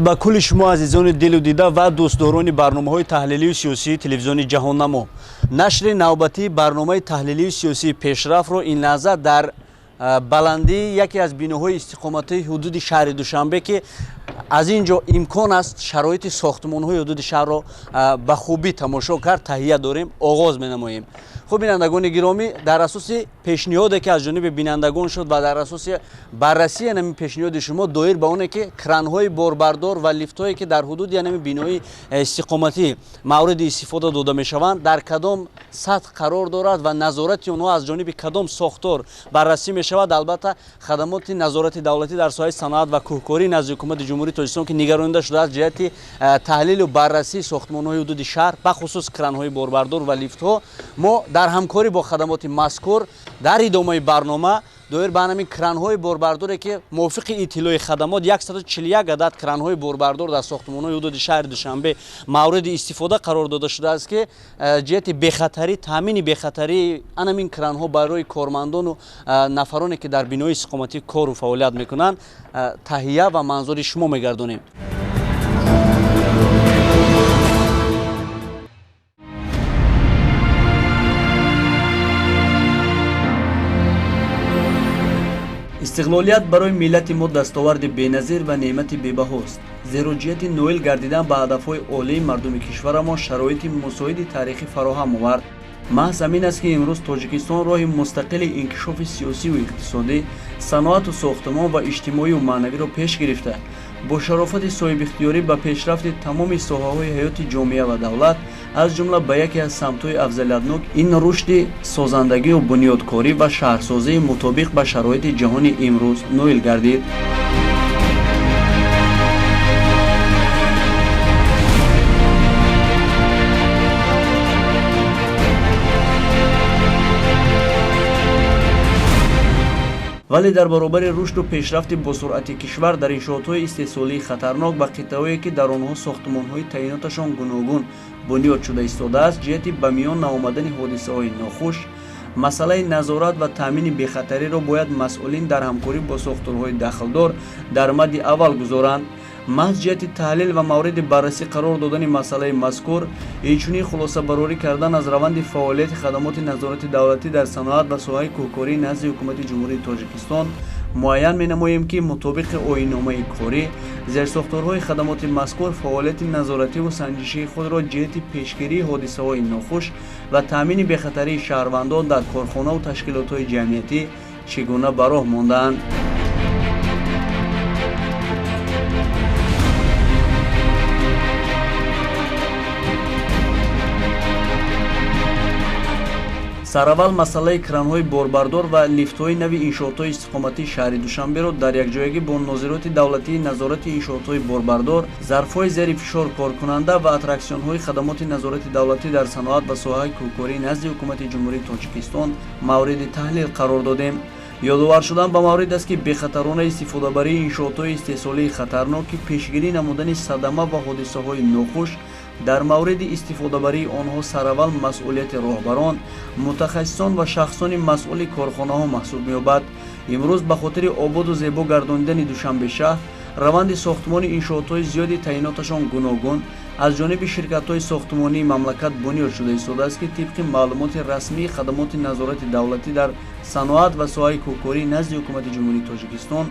Ба кулли шумо, азизони дилу дида ва дӯстдорони барномаҳои таҳлилию сиёсии телевизиони Ҷаҳоннамо. Нашри навбатии барномаи таҳлилию сиёсии Пешрафтро ин лаҳза дар баландии яке аз биноҳои истиқоматии ҳудуди шаҳри Душанбе, ки аз ин ҷо имкон аст шароити сохтмонҳои ҳудуди шаҳрро ба хубӣ тамошо кард, таҳия дорем, оғоз менамоем. Хуб, бинандагони гиромӣ, дар асоси пешниҳоде, ки аз ҷониби бинандагон шуд, ва дар асоси баррасии ҳамин пешниҳоди шумо доир ба оне, ки кранҳои борбардор ва лифтҳое, ки дар ҳудуди ҳамин бинои истиқоматӣ мавриди истифода дода мешаванд, дар кадом сатҳ қарор дорад ва назорати онҳо аз ҷониби кадом сохтор баррасӣ мешавад, албатта, хадамоти назорати давлатӣ дар соҳаи саноат ва кӯҳкорӣ назди Ҳукумати Ҷумҳурии Тоҷикистон, ки нигаронида шудааст ҷиҳати таҳлилу баррасии сохтмонҳои ҳудуди шаҳр, бахусус кранҳои борбардор ва лифтҳо, мо дар ҳамкорӣ бо хадамоти мазкур дар идомаи барнома доир ба ҳамин кранҳои борбардоре, ки мувофиқи иттилои хадамот 141 адад кранҳои борбардор дар сохтмонҳои ҳудуди шаҳри Душанбе мавриди истифода қарор дода шудааст, ки ҷиҳати бехатарӣ, таъмини бехатарии анамин кранҳо барои кормандону нафароне, ки дар бинои истиқоматӣ кору фаъолият мекунанд, таҳия ва манзури шумо мегардонем. Истиқлолият барои миллати мо дастоварди беназир ва неъмати бебаҳост, зеро ҷиҳати ноил гардидан ба ҳадафҳои олии мардуми кишварамон шароити мусоиди таърихӣ фароҳам овард. Маҳз ҳамин аст, ки имрӯз Тоҷикистон роҳи мустақили инкишофи сиёсиву иқтисодӣ, саноату сохтмон ва иҷтимоию маънавиро пеш гирифта, бо шарофати соҳибихтиёрӣ ба пешрафти тамоми соҳаҳои ҳаёти ҷомеа ва давлат, аз ҷумла ба яке аз самтҳои афзалиятнок ин рушди созандагию бунёдкорӣ ва шаҳрсозии мутобиқ ба шароити ҷаҳони имрӯз ноил гардид. Вале дар баробари рушду пешрафти босуръати кишвар дар иншоотҳои истеҳсолии хатарнок ба қитъаҳое, ки дар онҳо сохтмонҳои таъиноташон гуногун бунёд шуда истодааст, ҷиҳати ба миён наомадани ҳодисаҳои нохуш масъалаи назорат ва таъмини бехатариро бояд масъулин дар ҳамкорӣ бо сохторҳои дахлдор дар мадди аввал гузоранд. Маҳз ҷиҳати таҳлил ва мавриди баррасӣ қарор додани масъалаи мазкур, инчунин хулосабарорӣ кардан аз раванди фаъолияти хадамоти назорати давлатӣ дар саноат ва соҳаи кӯҳкорӣ назди Ҳукумати Ҷумҳурии Тоҷикистон муайян менамоем, ки мутобиқи оинномаи корӣ зерсохторҳои хадамоти мазкур фаъолияти назоративу санҷишии худро ҷиҳати пешгирии ҳодисаҳои нохуш ва таъмини бехатарии шаҳрвандон дар корхонаву ташкилотҳои ҷамъиятӣ чӣ гуна ба роҳ мондаанд. Сараввал масъалаи кранҳои борбардор ва лифтҳои нави иншоотҳои истиқоматии шаҳри Душанберо дар якҷоягӣ бо нозироти давлатии назорати иншоотҳои борбардор, зарфҳои зери фишор коркунанда ва аттраксионҳои хадамоти назорати давлатӣ дар саноат ва соҳаи кӯҳкорӣ назди Ҳукумати Ҷумҳурии Тоҷикистон мавриди таҳлил қарор додем. Ёдовар шудан ба маврид аст, ки бехатарона истифодабарии иншоотҳои истеҳсолии хатарнок, ки пешгирӣ намудани садама ва ҳодисаҳои нохуш дар мавриди истифодабарии онҳо сараввал масъулияти роҳбарон, мутахассисон ва шахсони масъули корхонаҳо маҳсуб меёбад. Имрӯз ба хотири ободу зебо гардонидани Душанбешаҳр раванди сохтмони иншоотҳои зиёди таъиноташон гуногун аз ҷониби ширкатҳои сохтмонии мамлакат бунёд шуда истодааст, ки тибқи маълумоти расмии хадамоти назорати давлатӣ дар саноат ва соҳаи кӯҳкорӣ назди Ҳукумати Ҷумҳурии Тоҷикистон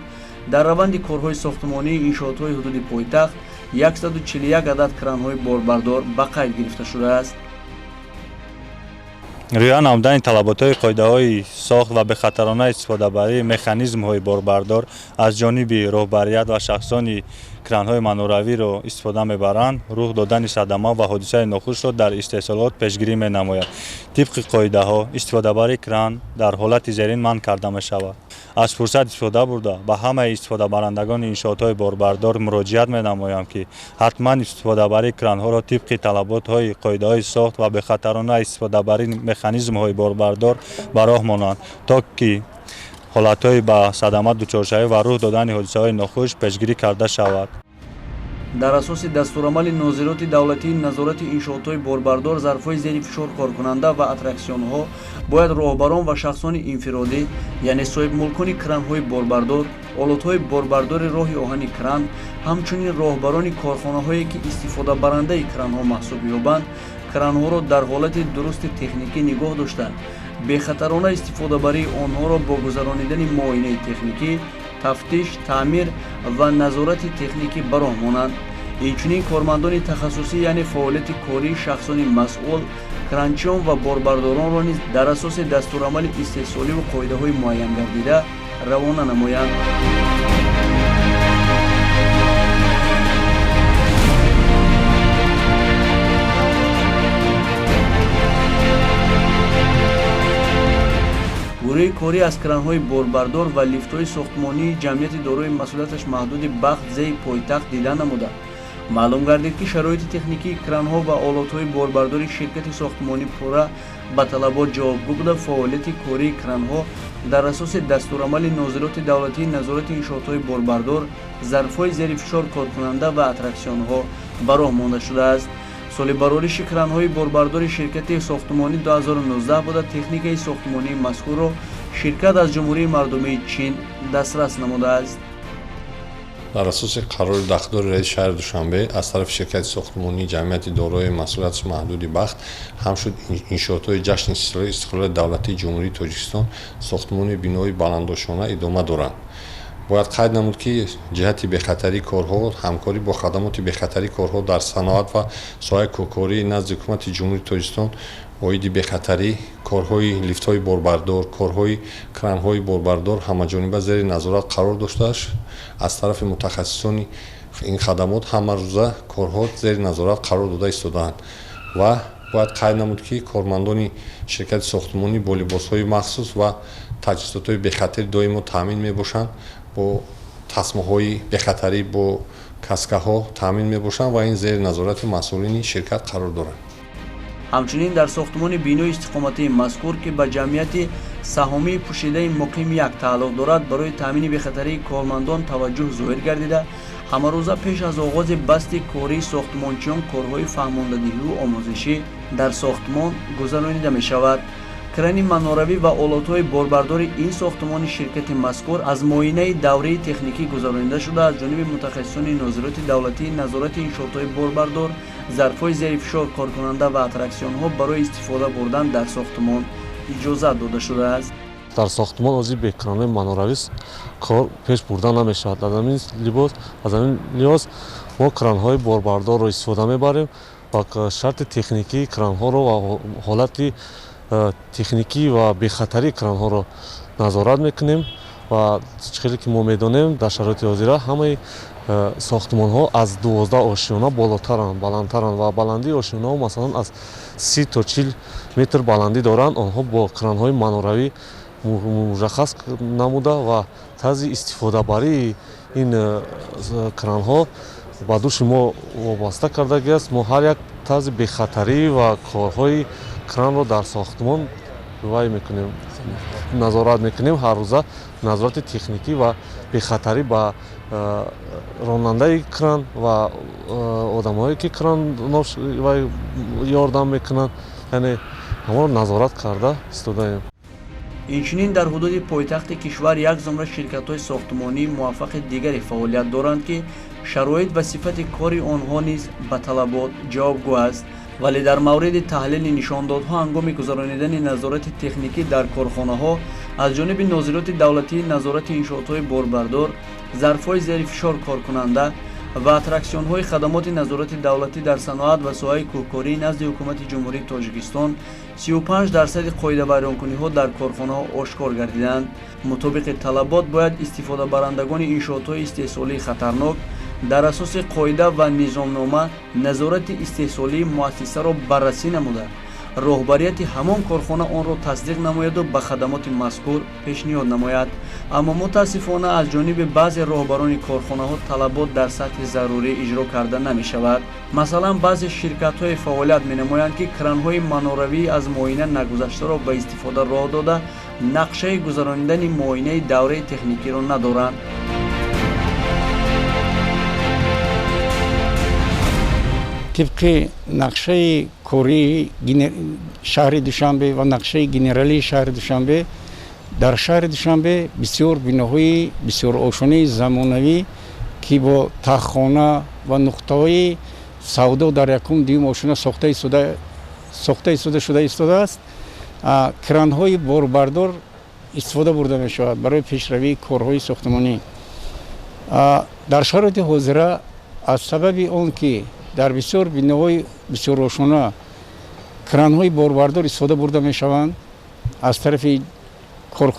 дар раванди корҳои сохтмонии иншоотҳои ҳудуди пойтахт 141 адад кранҳои борбардор ба қайд гирифта шудааст. Риоя намудани талаботҳои қоидаҳои сохт ва бехатарона истифодабарии механизмҳои борбардор аз ҷониби роҳбарият ва шахсони кранҳои маноравиро истифода мебаранд, рух додани садама ва ҳодисаи нохушро дар истеҳсолот пешгирӣ менамояд. Тибқи қоидаҳо истифодабарии кран дар ҳолати зерин манъ карда мешавад. Аз фурсат истифода бурда, ба ҳамаи истифодабарандагони иншоотҳои борбардор муроҷиат менамоям, ки ҳатман истифодабарии кранҳоро тибқи талаботҳои қоидаҳои сохт ва бехатарона истифодабарии механизмҳои борбардор ба роҳ монанд, то ки ҳолатҳои ба садама дучоршавӣ ва рух додани ҳодисаҳои нохуш пешгирӣ карда шавад. Дар асоси дастурамали нозироти давлатии назорати иншоотҳои борбардор, зарфҳои зери фишор коркунанда ва аттраксионҳо бояд роҳбарон ва шахсони инфиродӣ, яъне соҳибмулкони кранҳои борбардор, олотҳои борбардори роҳи оҳани кран, ҳамчунин роҳбарони корхонаҳое ки истифодабарандаи кранҳо маҳсуб меёбанд, кранҳоро дар ҳолати дурусти техникӣ нигоҳ дошта, бехатарона истифодабарии онҳоро бо гузаронидани муоинаи техникӣ, тафтиш, таъмир ва назорати техникӣ ба роҳ монанд. Инчунин кормандони тахассусӣ, яъне фаъолияти кории шахсони масъул, кранчиён ва борбардоронро низ дар асоси дастурамали истеҳсоливу қоидаҳои муайянгардида равона намоянд. Гурӯҳи корӣ аз кранҳои борбардор ва лифтҳои сохтмонии ҷамъияти дорои масъулияташ маҳдуди Бахт зеи пойтахт дида намуда, маълум гардид, ки шароити техникии кранҳо ва олотҳои борбардори ширкати сохтмонӣ пурра ба талабот ҷавобгӯ буда, фаъолияти кории кранҳо дар асоси дастурамали нозироти давлатии назорати иншоотҳои борбардор, зарфҳои зери фишор коркунанда ва аттраксионҳо ба роҳ монда шудааст. Соли барориши кранҳои борбардори ширкати сохтмонӣ 2019 буда, техникаи сохтмонии мазкурро ширкат аз Ҷумҳурии Мардумии Чин дастрас намудааст. Дар асоси қарори дахлдори раиси шаҳри Душанбе аз тарафи ширкати сохтмонии ҷамъияти дорои масъулияти маҳдуди Бахт ҳамшуд иншоотҳои ҷашни истиқлолияти давлатии Ҷумҳурии Тоҷикистон сохтмони бинои баландошёна идома доранд. Бояд қайд намуд, ки ҷиҳати бехатарии корҳо ҳамкорӣ бо хадамоти бехатарии корҳо дар саноат ва соҳаи кӯҳкории назди Ҳукумати Ҷумҳурии Тоҷикистон оиди бехатарӣ корҳои лифтҳои борбардор, корҳои кранҳои борбардор ҳамаҷониба зери назорат қарор доштааст. Аз тарафи мутахассисони ин хадамот ҳамарӯза корҳо зери назорат қарор дода истодаанд ва бояд қайд намуд, ки кормандони ширкати сохтмонӣ бо либосҳои махсус ва таҷҳизотҳои бехатарӣ доимо таъмин мебошанд, бо тасмаҳои бехатарӣ, бо каскаҳо таъмин мебошанд ва ин зери назорати масъулини ширкат қарор дорад. Ҳамчунин дар сохтмони бинои истиқоматии мазкур, ки ба ҷамъияти саҳомии пӯшидаи Муқим як тааллуқ дорад, барои таъмини бехатарии кормандон таваҷҷӯҳ зоҳир гардида, ҳамарӯза пеш аз оғози басти кории сохтмончиён корҳои фаҳмондадиҳиву омӯзишӣ дар сохтмон гузаронида мешавад. Крани маноравӣ ва олотҳои борбардори ин сохтмони ширкати мазкур аз муоинаи давраи техникӣ гузаронида шуда, аз ҷониби мутахассисони нозироти давлатии назорати иншоотҳои борбардор, зарфҳои зери фишор коркунанда ва аттраксионҳо барои истифода бурдан дар сохтмон иҷозат дода шудааст. Дар сохтмон ҳозир бе кранҳои маноравӣ кор пеш бурда намешавад. Аз ҳамин либос, аз ҳамин лиҳоз мо кранҳои борбардорро истифода мебарем ва шарти техникии кранҳоро ва ҳолати техникӣ ва бехатарии кранҳоро назорат мекунем. Ва хеле ки мо медонем, дар шароити ҳозира ҳамаи сохтмонҳо аз 12 ошёна болотаранд, баландтаранд ва баландии ошёнаҳо масалан аз 30 то 40 метр баландӣ доранд. Онҳо бо кранҳои маноравӣ мушаххас намуда ва тарзи истифодабарии ин кранҳо ба дӯши мо вобаста кардагиаст. Мо ҳар як тарзи бехатарӣ ва корҳои кранро дар сохтмон вай мекунем, назорат мекунем. Ҳаррӯза назорати техникӣ ва бехатарӣ ба ронандаи кран ва одамҳое ки кран ёрдам мекунанд, яъне ҳамаро назорат карда истодаем. Инчунин дар ҳудуди пойтахти кишвар як зумра ширкатҳои сохтмонии муваффақи дигаре фаъолият доранд, ки шароит ва сифати кори онҳо низ ба талабот ҷавобгӯ аст. Вале дар мавриди таҳлили нишондодҳо ҳангоми гузаронидани назорати техникӣ дар корхонаҳо аз ҷониби нозироти давлатии назорати иншоотҳои борбардор, зарфҳои зери фишор коркунанда ва аттраксионҳои хадамоти назорати давлатӣ дар саноат ва соҳаи кӯҳкории назди Ҳукумати Ҷумҳурии Тоҷикистон 35% қоидавайронкуниҳо дар корхонаҳо ошкор гардиданд. Мутобиқи талабот бояд истифодабарандагони иншоотҳои истеҳсолии хатарнок дар асоси қоида ва низомнома назорати истеҳсолии муассисаро баррасӣ намуда, роҳбарияти ҳамон корхона онро тасдиқ намояду ба хадамоти мазкур пешниҳод намояд. Аммо мутаассифона аз ҷониби баъзе роҳбарони корхонаҳо талабот дар сатҳи зарурӣ иҷро карда намешавад. Масалан, баъзе ширкатҳое фаъолият менамоянд, ки кранҳои маноравӣ аз муоина нагузаштаро ба истифода роҳ дода, нақшаи гузаронидани муоинаи давраи техникиро надоранд. Тибқи нақшаи кории шаҳри Душанбе ва нақшаи генералии шаҳри Душанбе, дар шаҳри Душанбе бисёр биноҳои бисёрошонаи замонавӣ, ки бо таххона ва нуқтаҳои савдо дар якум дуюм ошона сохта истода шуда истодааст, кранҳои борбардор истифода бурда мешавад барои пешравии корҳои сохтмонӣ. Дар шароити ҳозира, аз сабаби он ки дар бисёр биноҳои бисёрошона кранҳои борбардор истифода бурда мешаванд аз тарафи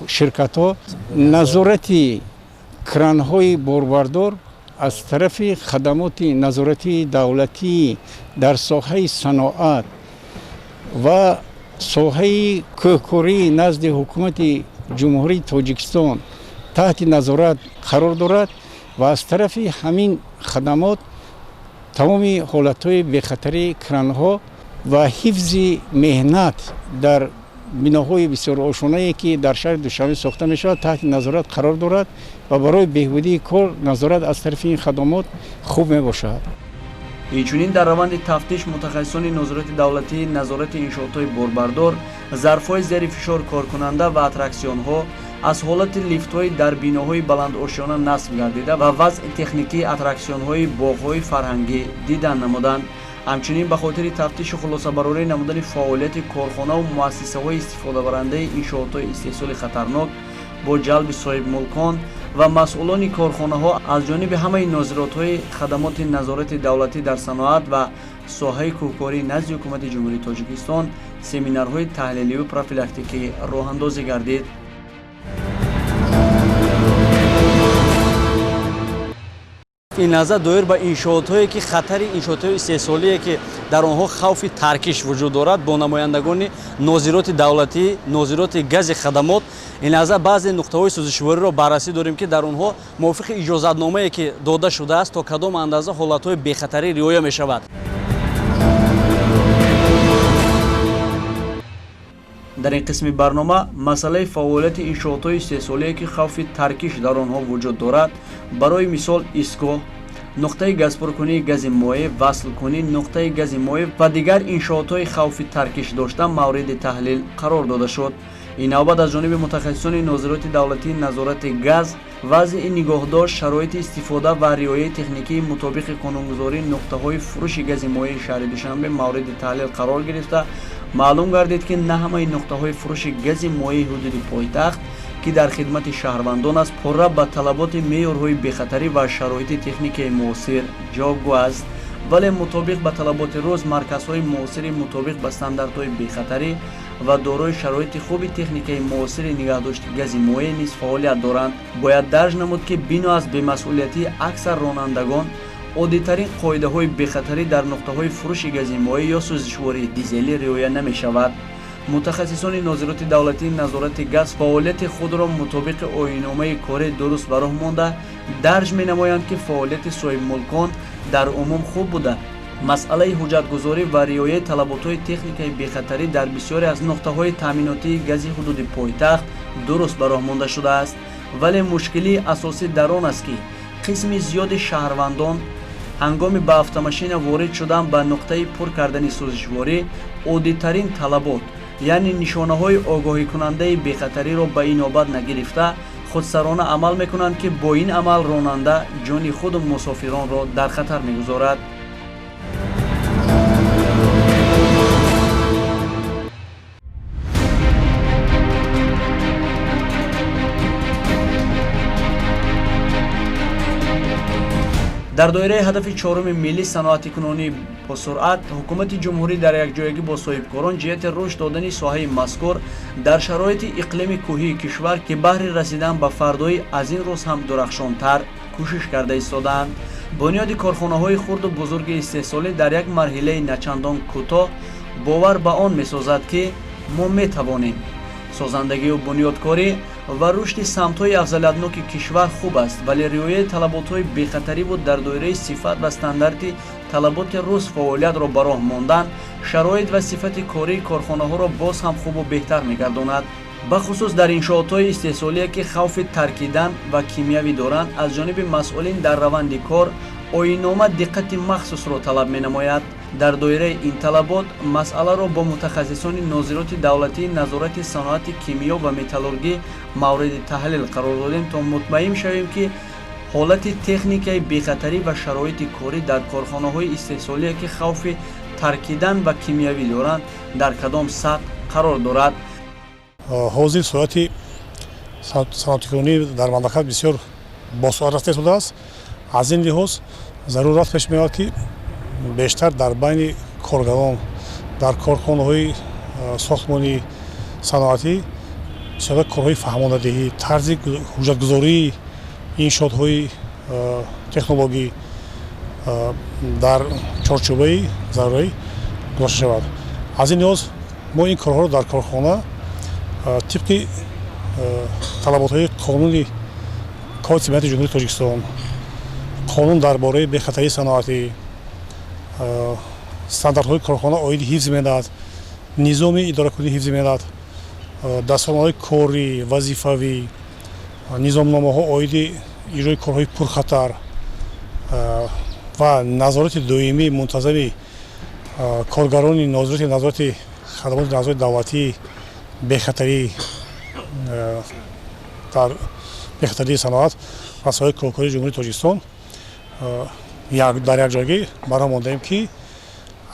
ширкатҳо, назорати кранҳои борбардор аз тарафи хадамоти назоратии давлатӣ дар соҳаи саноат ва соҳаи кӯҳкорӣ назди ҳукумати Ҷумҳурии Тоҷикистон таҳти назорат қарор дорад ва аз тарафи ҳамин хадамот тамоми ҳолатҳои бехатарии кранҳо ва ҳифзи меҳнат дар биноҳои бисёрошонае, ки дар шаҳри Душанбе сохта мешавад, таҳти назорат қарор дорад ва барои беҳбудии кор назорат аз тарафи ин хадамот хуб мебошад. Инчунин дар раванди тафтиш мутахассисони нозорати давлатӣ назорати иншоотҳои борбардор, зарфҳои зери фишор коркунанда ва аттраксионҳо, аз ҳолати лифтҳои дар биноҳои баландошёна насб гардида ва вазъи техникии аттраксионҳои боғҳои фарҳангӣ дидан намуданд. Ҳамчунин ба хотири тафтишу хулосабарорӣ намудани фаъолияти корхонаву муассисаҳои истифодабарандаи иншоотҳои истеҳсоли хатарнок бо ҷалби соҳибмулкон ва масъулони корхонаҳо аз ҷониби ҳамаи нозиротҳои хадамоти назорати давлатӣ дар саноат ва соҳаи кӯҳкорӣ назди ҳукумати Ҷумҳурии Тоҷикистон семинарҳои таҳлиливу профилактикӣ роҳандозӣ гардид. Ин лаҳза доир ба иншоотҳое, ки хатари иншоотҳои истеҳсолие, ки дар онҳо хавфи таркиш вуҷуд дорад, бо намояндагони нозироти давлатӣ, нозироти гази хадамот ин лаҳза баъзе нуқтаҳои сӯзишвориро баррасӣ дорем, ки дар онҳо мувофиқи иҷозатномае, ки дода шудааст, то кадом андоза ҳолатҳои бехатарӣ риоя мешавад. Дар ин қисми барнома масъалаи фаъолияти иншоотҳои истеҳсолие, ки хавфи таркиш дар онҳо вуҷуд дорад, барои мисол истгоҳ, нуқтаи газпуркунии гази моеъ, васлкунӣ нуқтаи гази моеъ ва дигар иншоотҳои хавфи таркиш дошта мавриди таҳлил қарор дода шуд. Ин навбат аз ҷониби мутахассисони нозироти давлатии назорати газ вазъи нигоҳдошт, шароити истифода ва риояи техникии мутобиқи қонунгузории нуқтаҳои фурӯши гази моеи шаҳри Душанбе мавриди таҳлил қарор гирифта, маълум гардид, ки на ҳамаи нуқтаҳои фурӯши гази моеи ҳудуди пойтахт, ки дар хидмати шаҳрвандон аст, пурра ба талаботи меъёрҳои бехатарӣ ва шароити техникаи муосир ҷавобгӯ аст, вале мутобиқ ба талаботи рӯз марказҳои муосири мутобиқ ба стандартҳои бехатарӣ ва дорои шароити хуби техникаи муосири нигаҳдошти гази моеъ низ фаъолият доранд. Бояд дарҷ намуд, ки бино аз бемасъулиятии аксар ронандагон оддитарин қоидаҳои бехатарӣ дар нуқтаҳои фурӯши гази моеъ ё сӯзишвории дизелӣ риоя намешавад. Мутахассисони нозироти давлатии назорати газ фаъолияти худро мутобиқи оинномаи корӣ дуруст ба роҳ монда, дарҷ менамоянд, ки фаъолияти соҳибмулкон дар умум хуб буда, масъалаи ҳуҷҷатгузорӣ ва риояи талаботҳои техникаи бехатарӣ дар бисёре аз нуқтаҳои таъминотии гази ҳудуди пойтахт дуруст ба роҳ монда шудааст. Вале мушкилии асосӣ дар он аст, ки қисми зиёди шаҳрвандон ҳангоми ба автомашина ворид шудан ба нуқтаи пур кардани сӯзишворӣ оддитарин талабот, яъне нишонаҳои огоҳикунандаи бехатариро ба инобат нагирифта, худсарона амал мекунанд, ки бо ин амал ронанда ҷони худу мусофиронро дар хатар мегузорад. Дар доираи ҳадафи чоруми миллӣ саноатикунонии босуръат, ҳукумати ҷумҳурӣ дар якҷоягӣ бо соҳибкорон ҷиҳати рушд додани соҳаи мазкур дар шароити иқлими кӯҳии кишвар, ки баҳри расидан ба фардои аз ин рӯз ҳам дурахшонтар кӯшиш карда истодаанд. Бунёди корхонаҳои хурду бузурги истеҳсолӣ дар як марҳилаи начандон кӯтоҳ бовар ба он месозад, ки мо метавонем. Созандагию бунёдкорӣ ва рушди самтҳои афзалиятноки кишвар хуб аст, вале риояи талаботҳои бехатариву дар доираи сифат ва стандарти талаботи рӯз фаъолиятро ба роҳ мондан шароит ва сифати кории корхонаҳоро боз ҳам хубу беҳтар мегардонад. Бахусус дар иншоотҳои истеҳсолие, ки хавфи таркидан ва кимиявӣ доранд, аз ҷониби масъулин дар раванди кор оиннома диққати махсусро талаб менамояд. Дар доираи ин талабот масъаларо бо мутахассисони нозироти давлатии назорати саноати кимиё ва металлургӣ мавриди таҳлил қарор додем, то мутмаин шавем, ки ҳолати техникаи бехатарӣ ва шароити корӣ дар корхонаҳои истеҳсолие, ки хавфи таркидан ва кимиёвӣ доранд, дар кадом сатҳ қарор дорад. Ҳозир суръати саноатикунонӣ дар мамлакат бисёр босуръат рафта истодааст. Аз ин лиҳоз зарурат пеш меояд, ки бештар дар байни коргарон дар корхонаҳои сохтмонӣ саноатӣ бисёр корҳои фаҳмондадиҳӣ, тарзи ҳуҷҷатгузории иншоотҳои технологӣ дар чорчӯбаи зарурӣ гузошта шавад. Аз ин лиҳоз мо ин корҳоро дар корхона тибқи талаботҳои қонуни Кодекси меҳнати Ҷумҳурии Тоҷикистон, қонун дар бораи бехатарии саноатӣ, стандартҳои корхона оиди ҳифзи меҳнат, низоми идоракунии ҳифзи меҳнат, дастурҳои корӣ, вазифавӣ, низомномаҳо оиди иҷрои корҳои пурхатар ва назорати доимии мунтазами коргарони нозирати назорати хадамоти назорати давлатии бехатарӣ дар бехатарии саноат ва соҳаи коркории Ҷумҳурии Тоҷикистон дар якҷоягӣ бароҳ мондаем, ки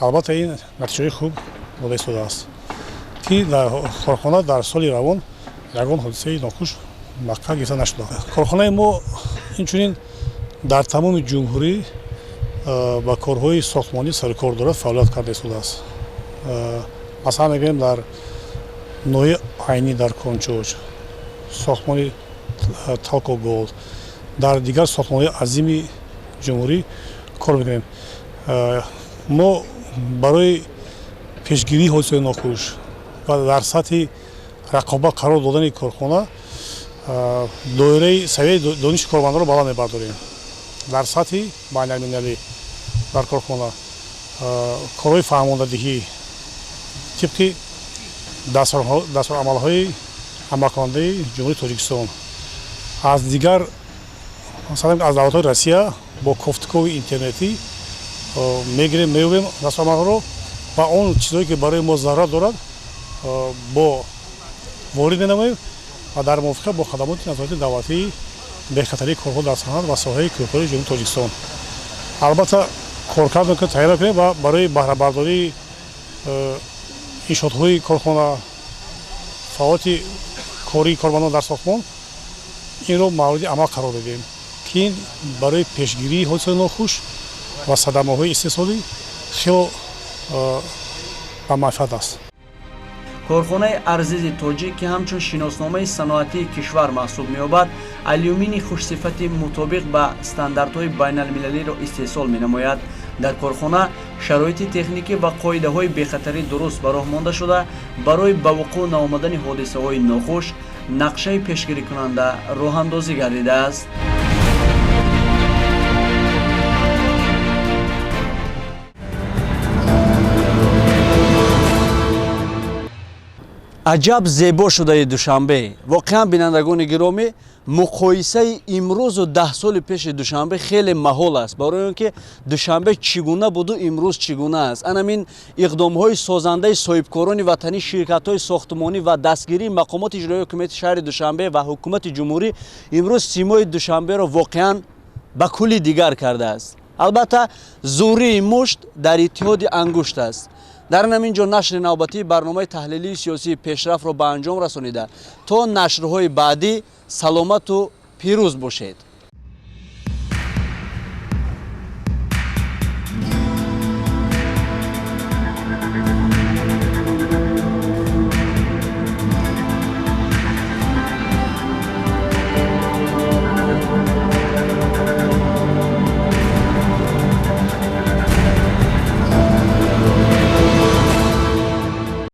албатта ин натиҷаҳои хуб дода истодааст, ки дар корхона дар соли равон ягон ҳодисаи нохуш ба қайд гирифта нашуда. Корхонаи мо инчунин дар тамоми ҷумҳурӣ ба корҳои сохтмонӣ сарукор дорад, фаъолият карда истодааст. Масалан, мегӯем, дар ноҳияи Айнӣ, дар Кончоч, сохтмони Талко Голд, дар дигар сохтмонҳои азими ҷумҳурӣ кор мекунем. Мо барои пешгирии ҳодисаҳои нохуш ва дар сатҳи рақобат қарор додани корхона доираи савияи дониши кормандонро баланд мебардорем. Дар сатҳи байналмилалӣ дар корхона корҳои фаҳмондадиҳӣ тибқи дастурамалҳои амалкунандаи Ҷумҳурии Тоҷикистон, аз дигар, масалан, аз давлатҳои Россия бо кофтукови интернетӣ мегирем, меёбем дастурамалҳоро ва он чизҳое, ки барои мо зарурат дорад, бо ворид менамоем ва дар мувофиқа бо хадамоти назорати давлатии бехатарии корҳо дар саноат ва соҳаи кӯҳкории Ҷумҳурии Тоҷикистон албатта коркард мекунем, тайёр мекунем ва барои баҳрабардории иншоотҳои корхона, фаъолияти кории кормандон дар сохтмон инро мавриди амал қарор додем, ки ин барои пешгирии ҳодисаҳои нохуш ва садамаҳои истеҳсолӣ хело ба манфиат аст. Корхонаи Арзизи Тоҷик, ки ҳамчун шиносномаи саноатии кишвар маҳсуб меёбад, алюминий хушсифати мутобиқ ба стандартҳои байналмилалиро истеҳсол менамояд. Дар корхона шароити техникӣ ва қоидаҳои бехатарӣ дуруст ба роҳ монда шуда, барои ба вуқӯъ наомадани ҳодисаҳои нохуш нақшаи пешгирикунанда роҳандозӣ гардидааст. Аҷаб зебо шудаи Душанбе! Воқеан, бинандагони гиромӣ, муқоисаи имрӯзу 10 соли пеши Душанбе хеле маҳол аст, барои он ки Душанбе чӣ гуна буду имрӯз чӣ гуна аст. Анамин иқдомҳои созандаи соҳибкорони ватанӣ, ширкатҳои сохтмонӣ ва дастгирии мақомоти иҷроии ҳукумати шаҳри Душанбе ва ҳукумати ҷумҳурӣ имрӯз симои Душанберо воқеан ба кулли дигар кардааст. Албатта, зӯрии мушт дар иттиҳоди ангушт аст. Дар ҳамин ҷо нашри навбатии барномаи таҳлилии сиёсии Пешрафтро ба анҷом расонида, то нашрҳои баъдӣ саломату пирӯз бошед.